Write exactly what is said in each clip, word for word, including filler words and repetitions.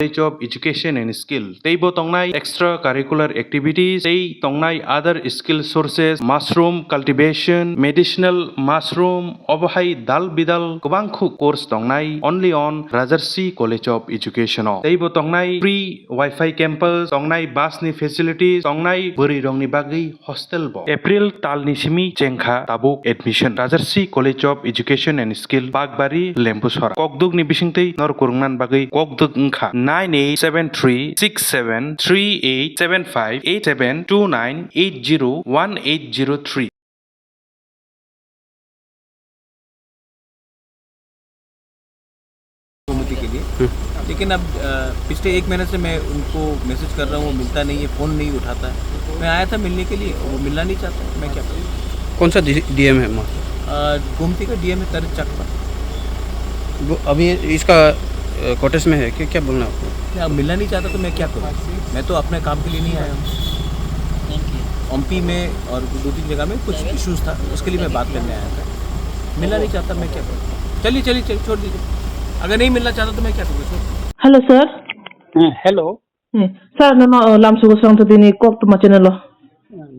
College of Education and Skill. Teibo tongnai extra curricular activities, tei tongnai other skill sources, mushroom cultivation, medicinal mushroom, obo hai dal bidal kwbang khuk course tongnai only on Rajarsi College of Education o. Teibo tongnai free Wi-Fi campus, tongnai bus ni facilities, tongnai bwrwi rokni bagwi hostel bo. April tal ni simi chengkha tabuk admission. Rajarsi College of Education and Skill, Bakbari, Lembusora. Kokduk ni bisingtwi nor kurungnan bagwi kokduk wngkha nine eight seven three six seven three eight seven five eight seven two nine eight zero one eight zero three. Gomti के लिए। लेकिन अब, अ, पिछले एक महीने से मैं उनको मैसेज कर रहा हूँ, वो मिलता नहीं है, फ़ोन नहीं उठाता है। मैं आया था मिलने के लिए, वो मिलना नहीं चाहता है, मैं क्या करूँ? कौन सा डी-, डीएम है वहाँ? अ, गोमती का डीएम है तरित चाकमा। वो अभी इसका, अ, कॉटेज में है क्या? क्या बोलना है आपको? नहीं, अब मिलना नहीं चाहता तो मैं क्या करूँ? मैं तो अपने काम के लिए नहीं आया हूँ। एमपी में और दो तीन जगह में कुछ इश्यूज था, उसके लिए मैं बात करने आया था। मिलना नहीं चाहता, मैं क्या करूँ? चलिए, चलिए, चलिए, छोड़ दीजिए। अगर नहीं मिलना चाहता तो मैं क्या करूँगा? छोड़ दीजिए। Hello, sir. হ্যাঁ, হ্যালো। হ্যাঁ, sir, no, no, lamsugo swrang tini koktwma channel o.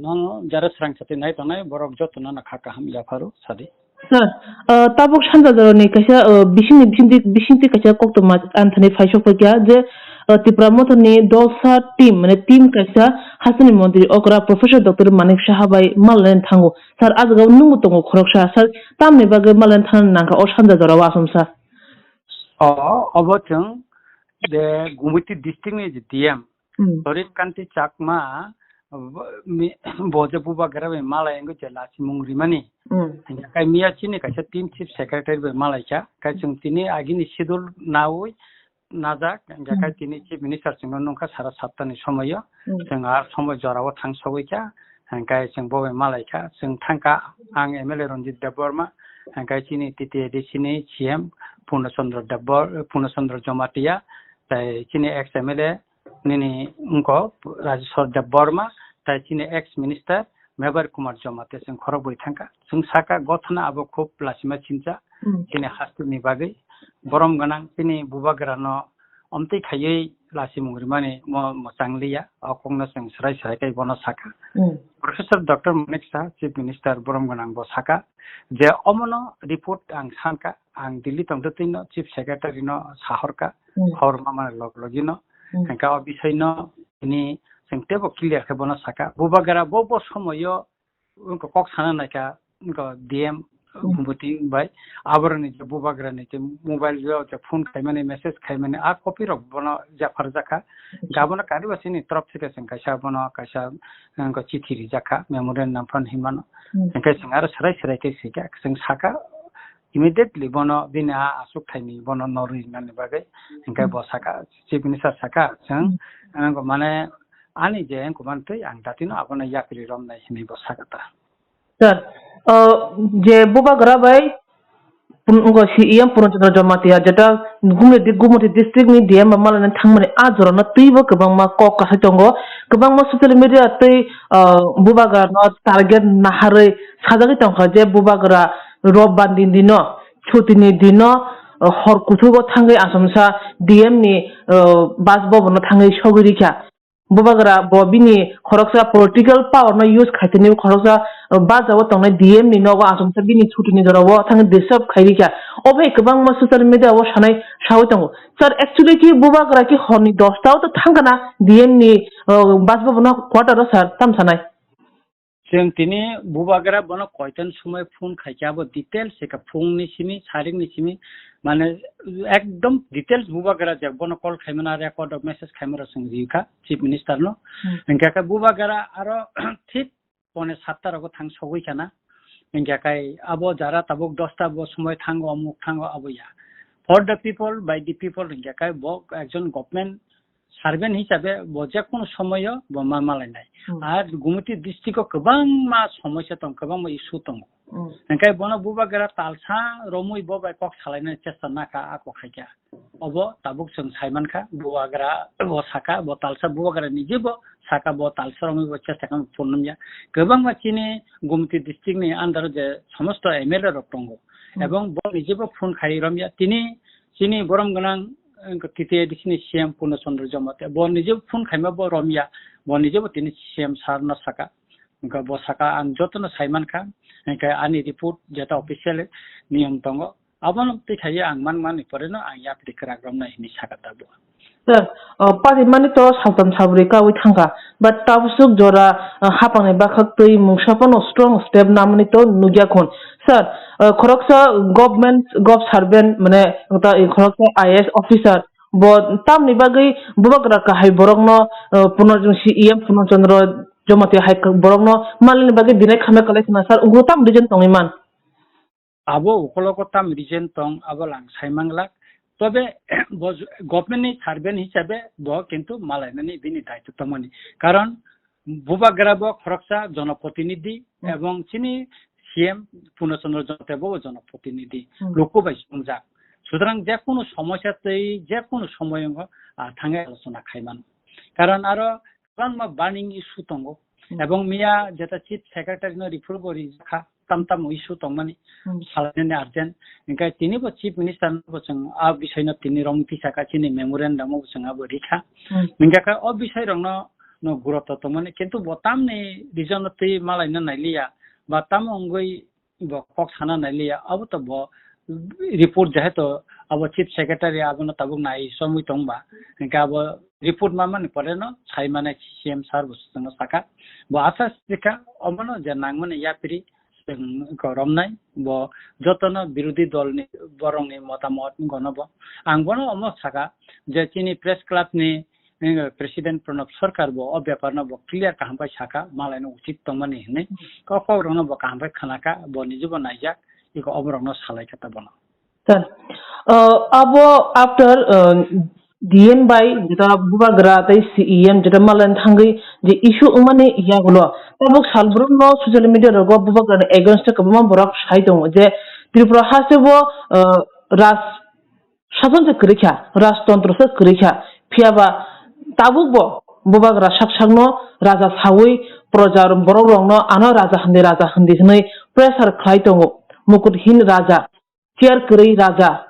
Nono jara srang sati nai tongnai borok joto no kha kaham yapharo sadi. Sir, uh, tabuk sanja jorani kaisa, uh, bisingni, bisingni, bisingni kaisa koktwma anthani phai sok kha je, uh, Tipra Mothani dolsa team, mane team kaisa hasteni montri okra Professor Doctor Manik Saha bai malai thango. Sir, ajagao nungbo tongo khoroksa. Sir, tamni bagwi malai thangna nangkha o sanja jorao asomsa? O, obo chwng de Gumiti district ni je D M, Hmm. Sorit Kanti Chakma, bo, mi-, bo je bubagra bai malai wngwi je lasimung rimani. Hmm. Hingkhe kai miya chini kaisa team chief secretary bai malai kha. Kai chwng tini agini schedule naui najak, hingkhe kai Hmm. tini chief minister chwngno nungkha sara saptani somoio. Hmm. Chwng ar somoi jorao thang sogwi kha. Hingkhe chwng bo bai malai kha. Chwng thangkha ang M L A Ranjit Debbarma, hingkhe chini T T A D C ni C M Purna Chandra Debbar-, Purna Chandra Jamatia, tai chini ex M L A nini wngkha Rajeshwar Debbarma, tai chini ex minister Mebar Kumar Jamatia, chwng khorok bwrwi thangkha. Chwng sakha gothana abo khub lasima chincha, Hmm. chini hasteni bagwi. Borom gwnang chini bubagrano omtwi khaiwi lasimung rimani mo-, mwchang liya, o kokno chwng swrai swrai khe bono sakha. Hmm. Professor Doctor Manik Saha, Chief Minister borom gwnang bo sakha je omono report ang sankha, ang Delhi tongtwtwino Chief Secretary no sahorkha, Hmm. khobor mamani log logino. Hmm. Hingkhe o bisoino tini chwng teibo clear khe bono sakha. Bubagra bo, bo somoio wngkha kok sana naikha, wngkha D M Hmm. Bhumoti bai. Aboroni je bubagrani je mobile o je phone khaimani, message khaimani, a copy rok bono japhar jakha. Hmm. Gabono kariba chini torop theke chwng kaisa bono kaisa, wngkha chithi rijak kha, memorandum phan hinmano. Hmm. Hingkhe chwng aro swrai swrai khe swikha, chwng sakha, immediately bono bini a aswk thaini bono norwi nani bagwi. Hingkhe Hmm. bo sakha, Chief Minister sakha, chwng, Hmm. wngkha mane ani je wngkha mantwi ang datino abono yapri romnai hinwi bo sakha ta. Sir, uh, je bubagra bai pun-, ngo si iyang Purna Chandra Jamatia, jeta Gumri di-, Gumri district ni D M ba malai thangmani a jora no twi bo kwbangma kok kasai tongo, kwbangma social media twi, uh, bubagra no target naharwi sajagwi tongkha je bubagra rob bandi dino, chuti ni dino, uh, hor kuthugo thangwi asomsa D M ni, uh, bas bobo no thangwi sogwi rikha. Bubagra bo bini khoroksa political power no use khaitini khoroksa, uh, bajao tongnai D M ni nogo asomsa bini chuti ni jorao thangwi disturb khairikha. Obo hai kwbangma social media o sanai sawi tongo. Sir, actually ki bubagra ki horni dosta o to thangkana D M ni, uh, bas bobo no quarter o sir tam sanai. Chwng tini bubagra bono koitan somoi phone khaikha, abo details se kha, phone ni simi, sarik ni simi, mane ekdom details bubagra je bono call khaimano, record of message khaimano chwng rikha Chief Minister no. Hmm. Hingkha khe bubagra aro thik pone satta rogo thang sogwi khana. Hingkha khe abo jara tabuk dosta bo somoi thango, omuk thango, abo ya. For the people, by the people, hingkha khe bo ekjon government servant hisabe bo je kono somoyo bo ma malainai. Hmm. Ar Gumiti district o kwbangma somosya tong, kwbangma issue tongo. Hmm. Hingkhe bono bubagra talsa romwi bo bai kok salainani chesta nakha, a kok haikha. Obo tabuk chwng saimankha, bubagra bo sakha, bo talsa bubagra nije bo sakha, bo talsa romwi bo chesta kha phunumya. Kwbangma chini Gumiti district ni under o je somosto M L A rok tongo. Hmm. Ebong bo nije bo phone khai romya. Tini chini borom gwnang wngkha T T A D C ni C M Purno Chandra Jamatia. Bo nije phone khaima bo romya, bo nije bo tini C M sir no saka. Wngkha bo saka ang jotono saimankha, hingkhe ani report jeta official niyom tongo. Abono twi khaiwi ang man mani pore no ang yapri kwrak romnai hinwi saka tabuk. Sir, uh, pari mani to saltam sabri kawi thangkha. But tabsuk jora, uh, hapangni bakhak twi mungsa phano strong step namani to nugya khun. Sir, uh, khoroksa government, gov servant, mane, ta, khoroksa I A S officer, bo tamni bagwi bubagra kahai borokno, uh, Purno-, C E M Purno Chandra Jamatia hai borokno malni bagwi deny khamya kwlai khna, sir, ugo tam reason tongwi man? Abo ukologo tam reason tong, abo lang saimanglak. Tobe bo ju-, government ni servant hisabe bo kintu malainani bini daitw tongmani. Karon bubagra bo khoroksa jonoprotinidhi Hmm. ebong chini C M Purno Chandra Jamatia bo jonoprotinidhi, Hmm. luku bai sungjak. Sutrang je kunu somosya tei je kunu somoyongo, ah, thangwi alochona khaimano. Karon aro kwbangma burning issue tongo. Hmm. Ebong miya jeta Chief Secretary no report bo rijak kha, tam tamo issue tongmani, Hmm. salainani urgent. Hingkhe tini bo Chief Minister no bo chwng a bisai no tini romwi tisa kha, chini memorandum o bo chwng abo rikha. Hmm. Hingkhe kha o bisai rok no, no guroto tongmani, kintu bo tamni reason no twi malaina nailiya, ba tamo wngwi bo kok sana nailiya, abo to bo report jehetu abo Chief Secretary abono tabuk nai somwi tongba, hingkhe abo report manmani pore no sai mane C M sir bo chwngno saka, bo asa sika omono je nangmani yapri chwng romnai, bo jotono birodhi dolni borokni motamot wngkha no bo. Ang bono omo saka je chini press club ni eh, President Pranab Sarkar bo o bepar no bo clear kaham pai saka, malai no uchit tongmani hinwi. Kok kok rok no bo kaham pai khanaka, bo niji bo naijak, iko oborok no salai kha ta bono. Sir, uh, abo after, uh, D M bai jeta bubagra tei C E M jeta malai thangwi je issue wngmani yagulo tabuk salbrum no social media rogo bubagra ni against o kwbangma borok sai tongo je Tripura haste bo, uh, raj Sason se kwrwi kha, rajtontro se kwrwi kha, phiya ba tabuk bo bubagra sak sakno raja saui proja borok rokno ano raja hindi, raja hindi hwnwi pressure khlai tongo. Mukut hin raja, chair kwrwi raja.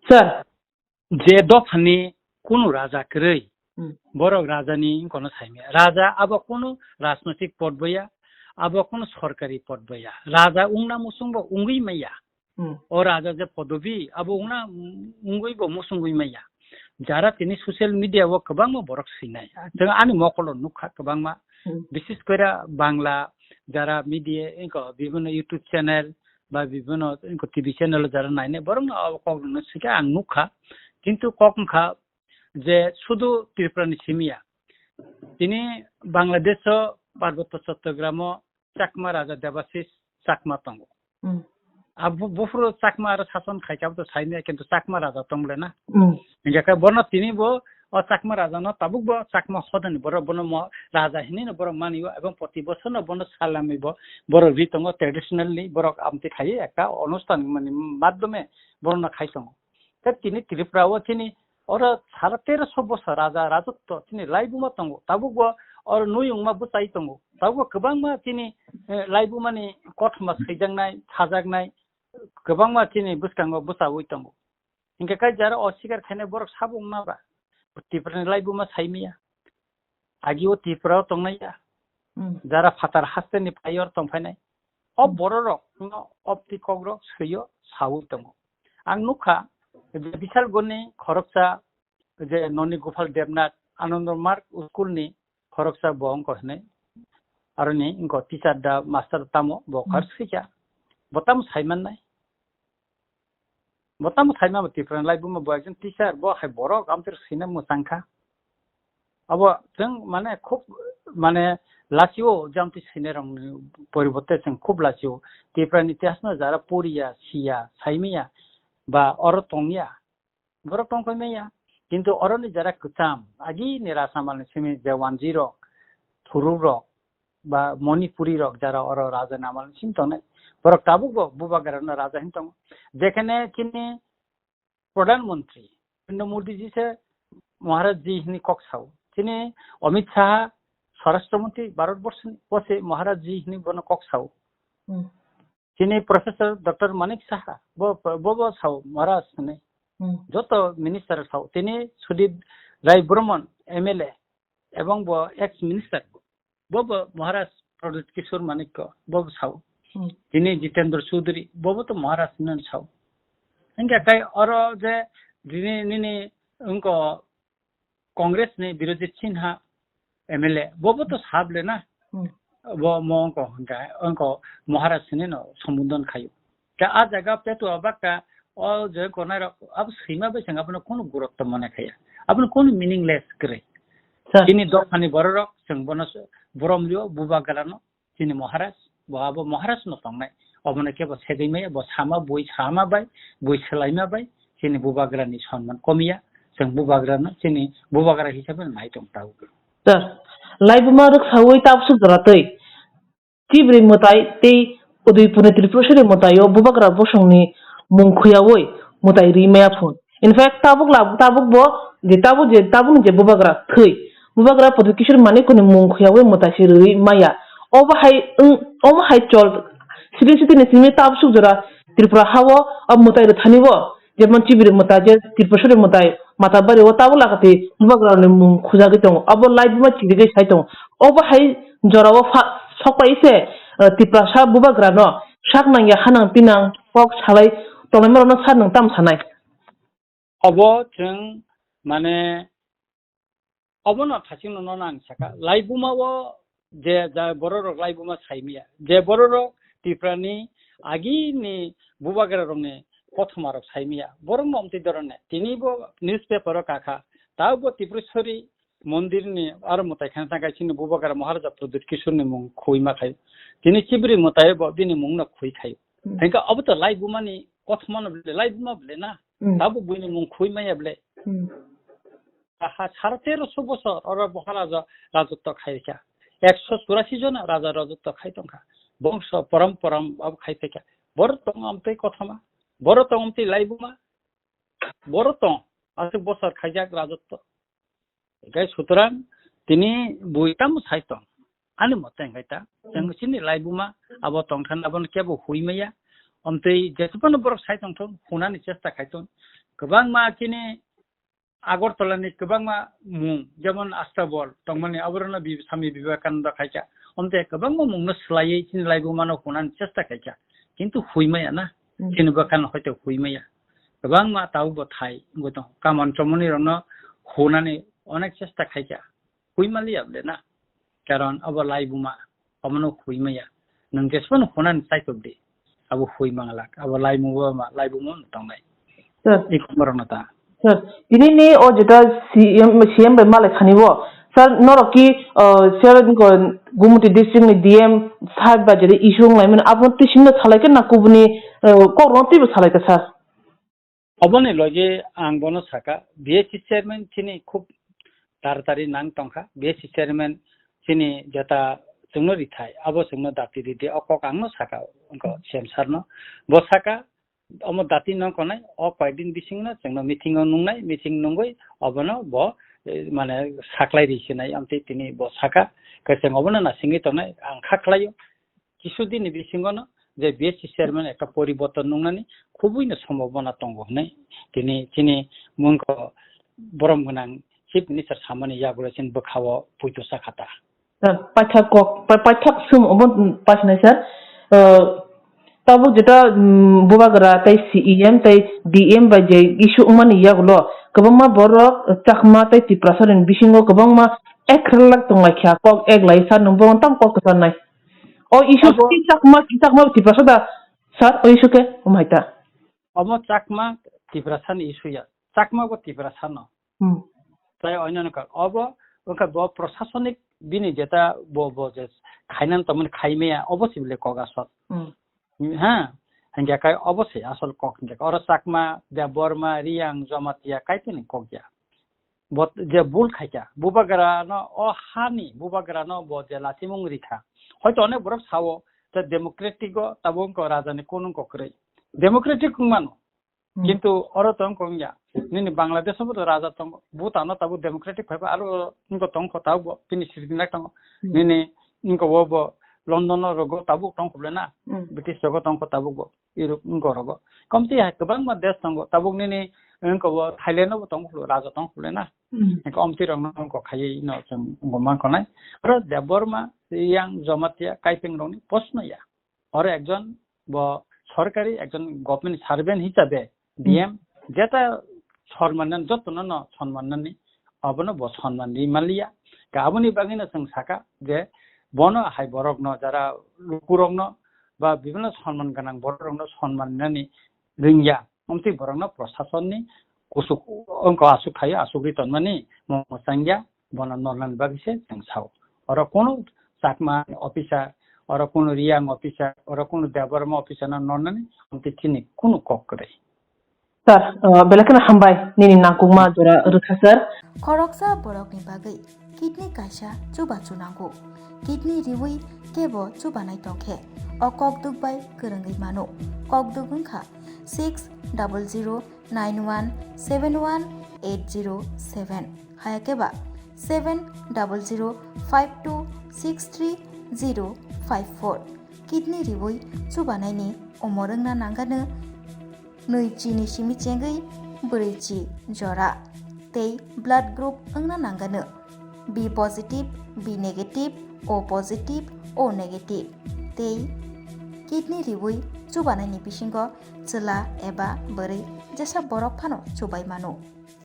Sir. Je dophani kunu raja kwrwi, Hmm. borok rajani wngkha no saimaya. Raja abo kunu rajnoitik pod boya, abo kunu sorkari pod boya. Raja wngna muchung bo wngwi maya. Hmm. O raja je podobi, abo wngna, wngwi bo muchungwi maya. Jara tini social media o kwbangma borok swinai. Chwng ani mokolo nukha kwbangma. Hmm. Bises kore Bangla jara media, wngkha bibhinno YouTube channel ba bibhinno wngkha T V channel o jara nainai, borokno abo kok rwna swikha ang nukha. Kintu kok wngkha je sudu Tripura ni simi ya. Tini Bangladesh o Parbotto Chottogram o Chakma Raja Debasis Chakma tongo. Hmm. A bu-, buphuru Chakma aro sason khaikha bo to saimaya, kintu Chakma Raja tongble na. Hmm. Hingkhe bono tini bo o Chakma Raja no tabuk bo Chakma hodani borok bono mo-, Raja hinwi no borok mani o, ebong proti bosor no bono salami bo borok ri tongo traditionally borok amtwi khaiwi ekta onusthan mani madhyome borok no khai tongo. Tei tini Tripura o chini oro sara teroso bosor raja rajotwo chini laibuma tongo. Tabuk bo oro nui wngma bwchai tongo. Tabuk bo kwbangma chini, eh, laibumani kothoma saijaknai, sajaknai kwbangma chini bwskango bwchaui tongo. Hinkhe kai jara osikar khainai borok sabo wngma ba? Tripura ni laibuma saimaya. Agi o Tripura o tongnai ya. Hmm. Jara phatar haste ni phaiyar tongphainai. O Hmm. borok rok no opti kok rok swiyo saui tongo. Ang nukha je Bishalgarh ni khoroksa je Noni Gopal Debnath Ananda Marg school ni khoroksa bo wngkha hinwi. Aroni wngkha teacher da master tamo bo Hmm. kar swikha. Bo tamo saimannai. Bo tamo saima bo Tripura ni laibuma bo ekjon teacher, bo hai borok amtwr swina mwchang kha. Abo chwng mane khub mane lachio je amtwi swinai rokni poriborte chwng khub lachio. Tripura ni itihasno jara poriya, siya, saimaya ba oro tongya. Borok tongkha maya. Kintu oroni jara kwcham, agini rasamalni simi je wanjwi rok, thuruk rok, ba Manipuri rok jara oro raja ni amal ni simi tongnai. Borok tabuk bo bubagra no raja hin tongo. Jekhane chini Pradhan Mantri Narendra Modi ji se Maharaj ji hini kok sao. Chini Amit Shah Swarashtra Mantri Bharat Borsh ni, bo se Maharaj ji hini bono kok sao. Hmm. Chini Professor Doctor Manik Saha, bo, bo, bo sao Maharaj hini. Hmm. Joto minister sao. Tini Sudip Rai Burman M L A ebong bo ex minister. Bo bo Maharaj Pradyut Kishore Manikya bo bo sao. Hmm. Tini Jitendra Chaudhary bo bo to Maharaj ni sao. Hingke kai oro je tini nini wngko Congress ni Birojit Sinha M L A, bo bo to sable na. Hmm. Bo mo wngko hingka, wngko Maharaj sini no sombodon khayo. Ka a jaga petu abak ka o je konai rok abo swima bai seng abono kono gurutto mone khaya. Abono kono meaningless kwrwi. Sir. Chini dophani bororok chwng bono s-, borom lio bubagra no. Chini Maharaj, bo abo Maharaj no tongnai. Obono kebo segwi maya, bo sama, bui sama bai, bui swlaima bai, chini bubagra ni sonman komiya. Chwng bubagra no, chini bubagra hisabe nai tong tao. Sir, laibuma rwksawi tabsuk jora twi. Chibri mwtai tei Udaipurni Tripureshwari mwtaio bubagra bosongni mung khuyawi mwtai ri maya phun. In fact, tabuk lab-, tabuk bo je tabuk je tabukni je bubagra thwi. Bubagra Pradyut Kishore Manikyani mung khuyawi mwtai se rwi maya. Obo hai wng-, omo hai chol sidi sidi ni simi tabsuk jora Tripura hao o mwtai rwthani bo. Jemon chibiri mwtai je Tripureshwari mwtai Matabari o tabuk lakati bubagrani mung khujagwi tongo. Abo laibuma chirigwi sai tongo. Obo hai jorao pha-, sokpai se, eh, Tiprasa bubagrano sak nangya hanang tinang kok salai tongnaima rokno sar nwng tam sanai. Obo chwng mane Obono thasingno nono ang saka, laibuma o je ja bororok laibuma saimiya, je bororok Tiprani agini bubagrarokni kothomarok saimiya, borok no omtwi dorone. Tini bo newspaper o kakha, tao bo Tipreshwari mondirni aro mwtai khana tangkai chini bubagra Maharaja Pradyut Kishorni mung khuima khai. Tini chibri mwtai bo bini mungno khui khai. Hmm. Hingke obo to laibumani kothomano bole, laibuma bole na. Hmm. Tabo buini mung khui maya bole. Hmm. Aha, sare teroso bosor oro boha raja rajotto khai kha. Ekso churasi jona raja rajotto khai tongkha. Bongso porom porom abo khai phaikha. Borok tong amtwi kothoma. Borok tong amtwi laibuma. Borok tong. Aswk bosor khaijak rajotto. Hinkhe sutorang tini bui tamo sai tong. Ani mote hinkhe ta, chwng chini laibuma abo tongthani abono kebo hui maya. Omtwi jesupano borok sai tongthung, hunani chesta khai tong. Kwbangma chini Agartala ni kwbangma mung, jemon Astabol tongmani, aborokno Bi-, Swami Vivekananda khaikha. Omtwi kwbangma mungno swlaiwi chini laibumano hunani chesta khaikha. Kintu hui maya na. Hmm. Chini bwkhano hoito hui maya. Kwbangma tabukbo thai wngwi tongo. Kaman chomoni rokno hunani onek chesta khaikha. Hui manliya bole na. Karon abo laibuma, omono hui maya. Nwng jesphano hunani chaitok di. Abo hui manglak. Abo laibuma ma, laibuma no tongnai. Sir. Iko borokno ta. Sir, tini ni o jeta C M, C M bai malai thani bo. Sir, norok ki, uh, sir, ko Gumti district ni D M sir bai jeta issue wng lai mani, abo twi singno salai khe na kubuni, uh, kok rwno twibo salai kha, sir? Oboni logi ang bono saka, B S C chairman chini khub taratari nang tongkha, B S C chairman chini jeta chwngno rithai, abo chwngno dati ridi, o kok angno saka, wngkha C M sir no. Bo saka, omo dati no konai, o koyekdin bisingno chwngno meeting o nungnai, meeting nungwi obono bo, eh, mane saklai ri sinai, amtwi tini bo saka, khe chwng obono nasingwi tongnai, ang kha khlaio. Kisudini bisingono je B S C chairman ekta poriborton nungnani khubui no sombhabona tongo hwnwi tini chini mungko borom gwnang Chief Minister samani yagulo chini bwkhao puito sakha ta. Sir, paithak kok, pa-, paithak sum obo, mm, pasinai sir. Uh, tabuk jeta, mm, bubagra tei C E M tei D M bai je issue wngmani yagulo kwbangma borok Chakma tei Tiprasa ni bisingo kwbangma ek lakh tonglaikha kok ek lai sir nwng bo tam kok kwcharnai. O issue abo ki Chakma, ki Chakma Tiprasa da, sir, o issue ke, o mai ta. Omo Chakma Tiprasa ni issue ya. Chakma bo Tiprasa no. Hmm. Tai oino no ka. Obo, wngkha bo prosasonik bini jeta bo, bo je khainan tongmani khaimaya, obo sibile kok asol. Hmm. Ha, hingke kai obo se asol kok hingke. Oro Chakma, Debbarma, Riyang, Jamatia, kaitini kok ya. Bo je bul khaikha, bubagra no o hani bubagra no bo je lasimung rikha. Hoito onek borok sao je democratic o tabuk wngkha raja ni kunung kokrwi. Democratic wngmano. Hmm. Kintu oro tong kong ya. Nini Bangladesh o bo raja tong, Bhutan o tabuk democratic phaiba aro wngkha tong kho tabuk bo bini sirjinjak tongo. Hmm. Nini wngkha bo bo London o rogo tabuk tong kho le na. Hmm. British rogo tong kho tabuk bo. Europe wngkha rogo. Komti hai kwbangma desh tongo. Tabuk nini Wngkha bo Thailand bo tong khulu, raja tong khulu na. Hmm. Wngkha omtwi rokno wngkha khaiwi no chwng wngkha man khonai. Oro Debbarma, Reang, Jamatia, Kaipeng rokni post no ya. Oro ekjon bo sorkari, ekjon government servant hisabe, D M, jeta sonman nani, jotono no sonman nani, abono bo sonman ri manliya. Ka aboni bagwi no chwng saka je bono hai borok no, jara lukurok no ba bibhinno sonman gwnang borok rok no sonman nani ringya. Omtwi borok no prosasonni kusuk, wngkha asuk khaio, asugwi tonmani mo changya, bono nornani bagwi se chwng sao. Oro kunu Chakma officer, oro kunu Reang officer, oro kunu Debbarma officer no nornani omtwi chini kunu kok kwrwi. Sir, uh, belai kheno hambai nini nangkukma jora rwkha, sir. Khoroksa borokni bagwi kidney kaisa chubachu nango. Kidney riwi kebo chubanai tongkhe o kokduk bai kwrwngwi mano. Kokduk wngkha six double zero nine one seven one eight zero seven, hayakhe ba seven double zero five two six three zero five four. Kidney riwi chubanaini umor wngna nangano nwi chini simi chengwi bwrwi chi jora tei blood group wngna nangano B positive, B negative, O positive, O negative tei kidney riwi chubanaini bisingo chwla eba bwrwi jesa borok phano chubai mano.